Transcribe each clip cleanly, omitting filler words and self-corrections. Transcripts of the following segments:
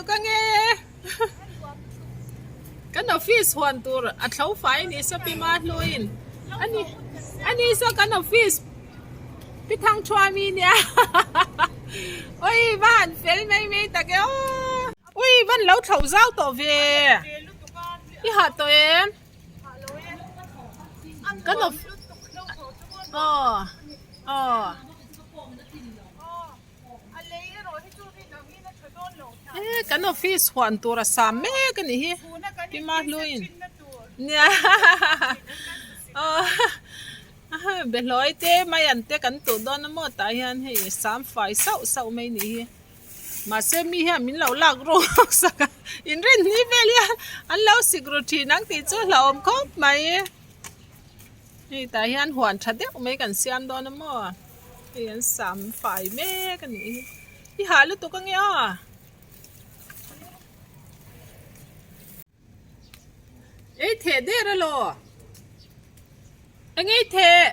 lutuk ange. Kan office huan tur a thlo fai ni saw Pi Mahluin ani ani saw kan office Pi Thangthuami nia ui va han fel mai mai tak e aw. Ui van lo thlo zau tawh ve i hah tawh em kan office aw aw. He kan office huan tur a sam mek a nih hi Pi Mahluin nia aw behlawi te mai an te kan tuh dawn a maw tah hian hei sam fai sauh sauh mai a nih hi mahse mi hian min lo lak ru sak a inrinni vel hian an lo sik ru thin ang tih chu hlauhawm khawp mai. Hei tah hian huan tha deuh mai kan siam dawn a maw hei an sam fai mek a nih hi i hah lutuk ange aw ei theh der alaw eng ei theh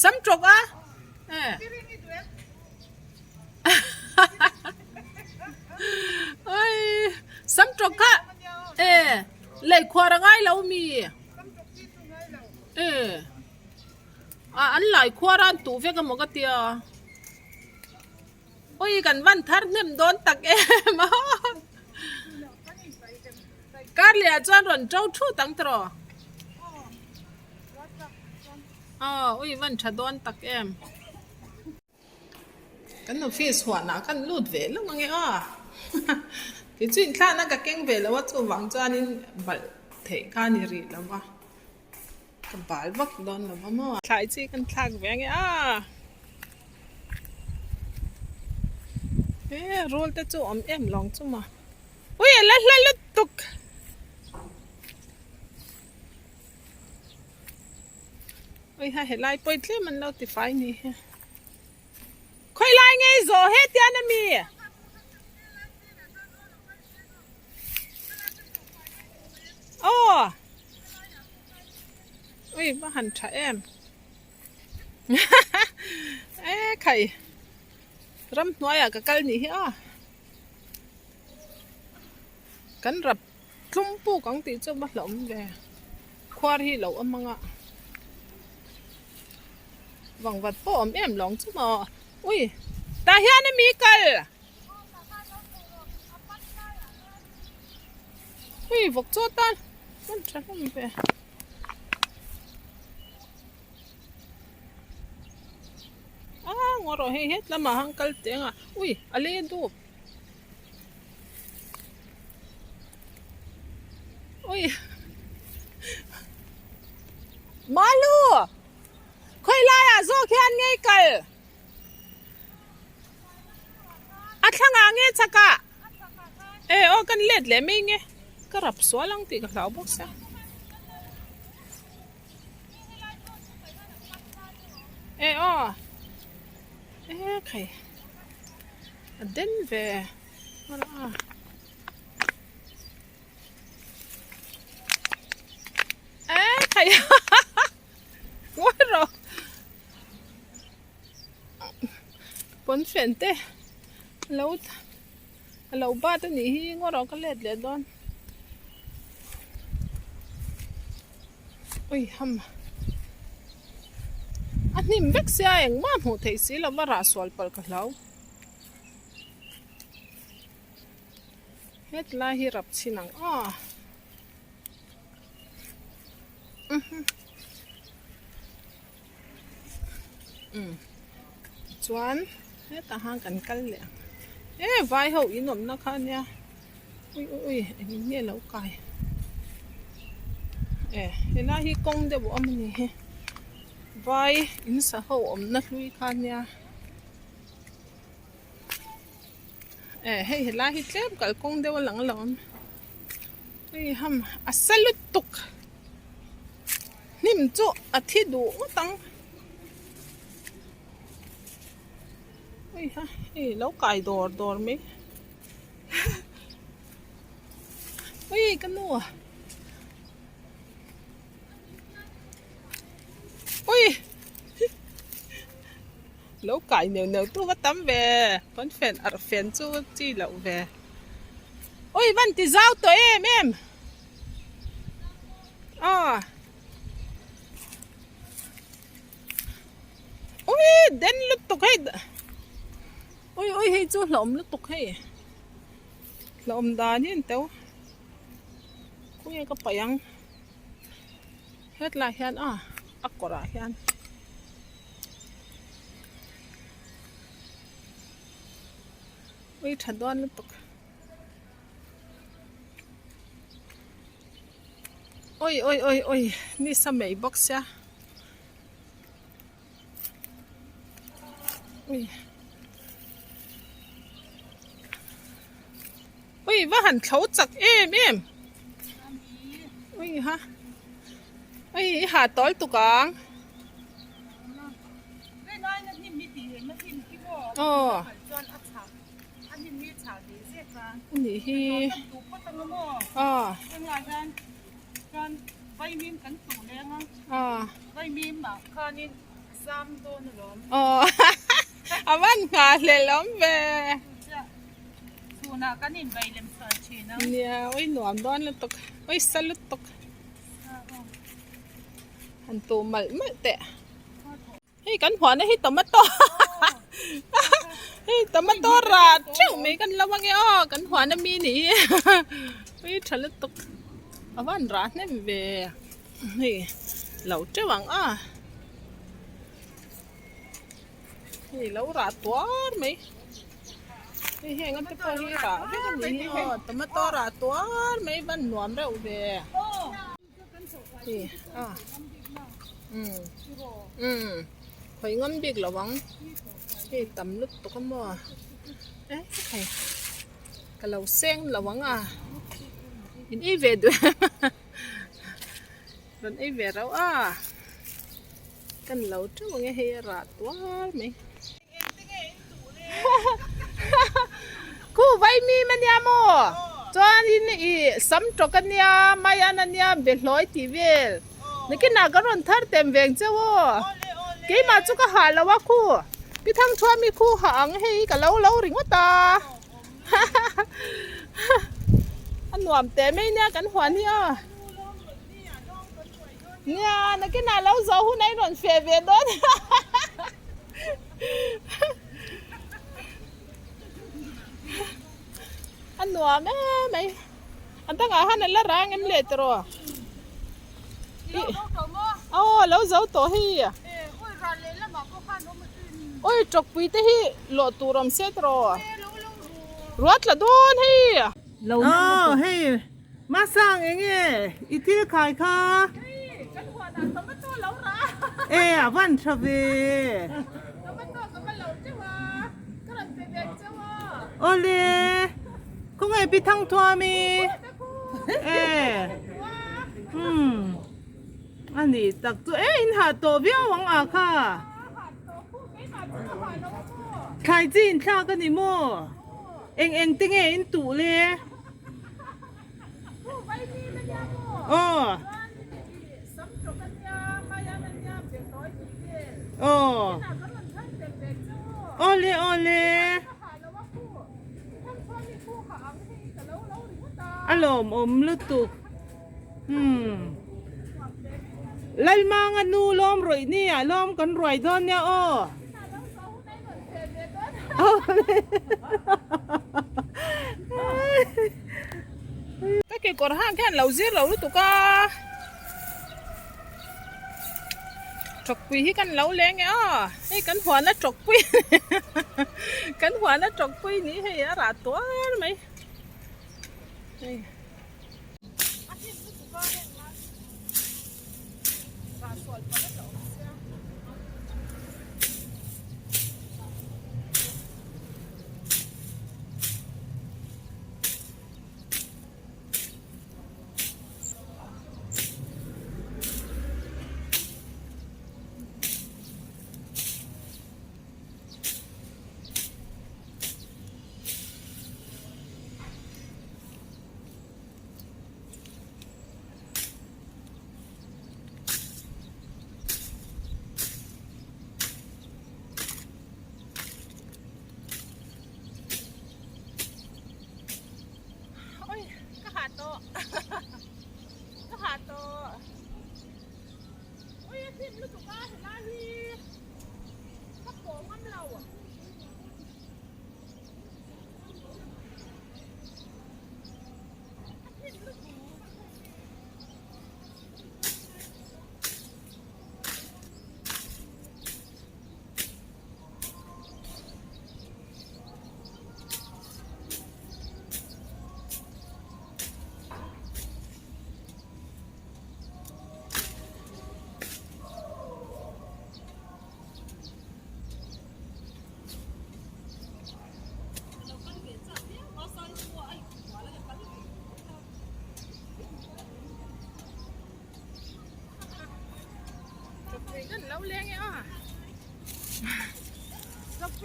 sam tawk a e sam tawk kha e. Lei khuar a ngai lo mi? E ah an lai khuar a an tuh vek emaw ka tia. Ui kan van thar hnem dawn tak em a. Kar leh ah chuan rawn to thut ang tawh. Aw ui van tha dawn tak em. Kan office huanah khan lut ve lo ange a kei chu inthlakna ka keng ve lo a chuvang chuanin balh theih kha a ni rih lo va ka bal vak dawn lo va maw. Thlai chi kan thlak ve ange a he rul te chu awm em lawng chu maw ui a la hla lutuk. Ui ha helai pawi tlem an lo ti fai ni hi. Khawi lai nge i zawh he tian a mi? Aw. Ui va han tha em. E khai. Ram hnuaiah ka kal nih hi a. Kan rap Tlum puk ang tih chu va hlauhawm ve. Khuar hi lo awm ang a. Vangvat pawh awm em lawng chu maw. Ui! Tah hian a mi kal! Ui! Vawk chaw tan hman tha hlawm ve. A ngaw rawh hei het lamah han kal teh ang a. Ui! A lei dup. Ui. Malu! Khawi laiah zawk hian ngei kal? A thlangah nge chakah? E aw kan let leh mai nge. Ka rap sual ang tih ka hlau bawk sia. E aw. E khai. A den ve a e khai ngawi rawh pawnfen te lo a lo bat a nih hi ngawi rawh ka let leh dawn ui ham a hnim vek sia engmah hmuh theih si lova rah sual palh ka hlau. Hetlai hi rap chhin ang aw. Um chuan hetah khan kan kal leh ang e vai ho in awmna kha ania ui ui ui eng nge lo kai e helai hi kawng deuh a awm a ni hi vai in sa ho awmna hlui kha ania. Eh hei helai hi tlem kalkawng deuh a lang a lo awm hei ham a sa lutuk hnim chu a thi duh ngawt ang hei ha hei lo kai dawr dawr mai ui ka nu a ui. Lo kai neuh neuh tu va tam ve, pawnfen arh fen chu chi loh ve. Ui van ti zau tawh em em. Aw. Ui den lutuk hei. Ui ui hei chu hlauhawm lutuk hei. Hlauhawm dan hi an teuh. Khawnge ka paih ang. Hetlai hian a a kawrah hian. Ui tha dawn lutuk. Ui ui ui ui ni sa mai bawk sia. Ui Ui va han thlo chak em em. Ui ha. Ui i ha tawl tuk ang. Aw. Ani hi. Aw. Aw. Aw a van nghahhlelh awm ve. Nia ui nuam dawn lutuk ui sa lutuk han tuh malh malh teh. Hei kan huahna hi tomato hei tomato rah theuh mai kan lo ange aw kan huahna mi ni hi ui tha lutuk a van rah hnem ve hei lo teuh ang a hei lo rah tuar mai hei heng te pawh hi rah vek a ni hi aw tomato rah tuar mai van nuam reuh ve. Khawi ngam bik lo ang hei tam lutuk a maw e hei ka lo seng lo ang a in ei ve duh em rawn ei ve rauh a kan lo teuh ang e hei a rah tuar mai. Khu vai mim a nia maw? Chuanin ih sam tawk a nia, maian a nia, behlawi tih vel. Nakinah ka rawn thar tem veng cheu aw. Keimah chu ka hah lo a khu. Pi Thangthuami khu hah ang hei ka lo lo ringawt a. A nuam teh mai nia kan huan hi aw. Nia nakinah lo zawh hun a i rawn feh ve dawn. A nuam em mai. A dangah han a la rang em leh tawh. Aw lo zo tawh hei. Ui tawkpui te hi lawh tur awm se tawh. Ruah tla dawn hei. Aw hei Masang enge i thil khai kha? Hei kan huanah tomato lo rah a. E a van tha ve. Tomato ka va lo teuh a, ka rawn pe ve cheu a. Awle, khawngaih pi Thangthuami. E umm a nih tak chu e in hah tawh viau ang ah kha. Thlai chi in thlak a ni maw? Eng eng te nge in tuh le? Aw. Aw. Awle awle. A lawmawm lutuk. Hmm. Lalmanga nu lawm rawih ni ah lawm kan ruai dawn nia aw. Ka kekawr hang khian lo zir lo lutuk a. Tawkpui hi kan lo leng e aw. Hei kan huana tawkpui kan huana tawkpui ni hei a rah tuar mai. Hei.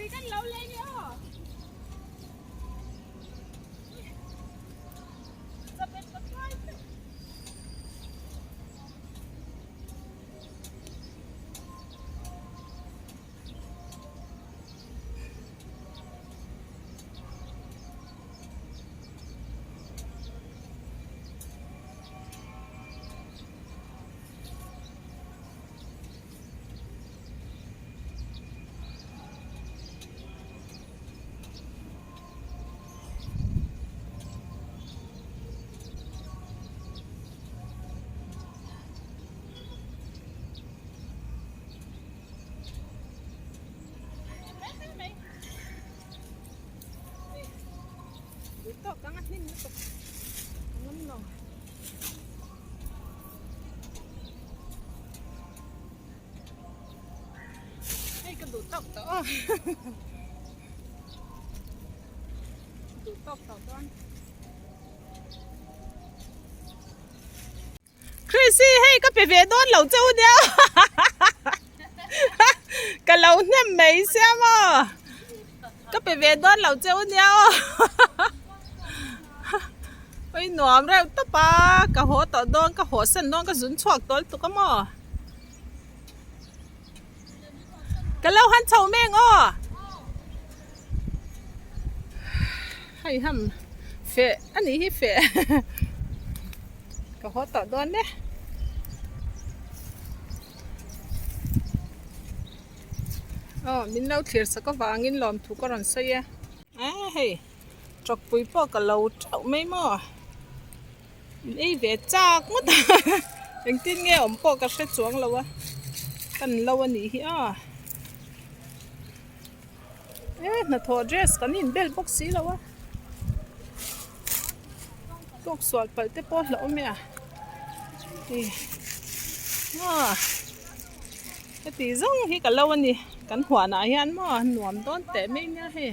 Thingpui kan lo lei nge aw. Elizabeth ka tuai teuh. Hei ka duh tawk tawh aw duh tawk tawh dawn. Chrissy hei ka pe ve dawn lo che u nia ka lo hnem mai sia maw ka pe ve dawn lo che u nia aw oi nuam reuh tawp a ka haw tawh dawn ka haw san dawn ka zun chhuak tawl tuk a maw. Ka lo han chho meng aw. Hei ham feh a nih hi feh ka haw tawh dawn e. Aw min lo thlir sak avangin lawmthu ka rawn sawi e. A hei tawkpui pawh ka lo teuh mai maw. In ei ve chak ngawt a engtin nge awm pawh ka hre chuang lo a kan lo a nih hi a e hnathawh dress kan inbel bawk si lo a tawk sual palh te pawh hlauh awm e a hei aw heti zawng hi ka lo a ni kan huanah hian maw nuam dawn teh mai nia hei.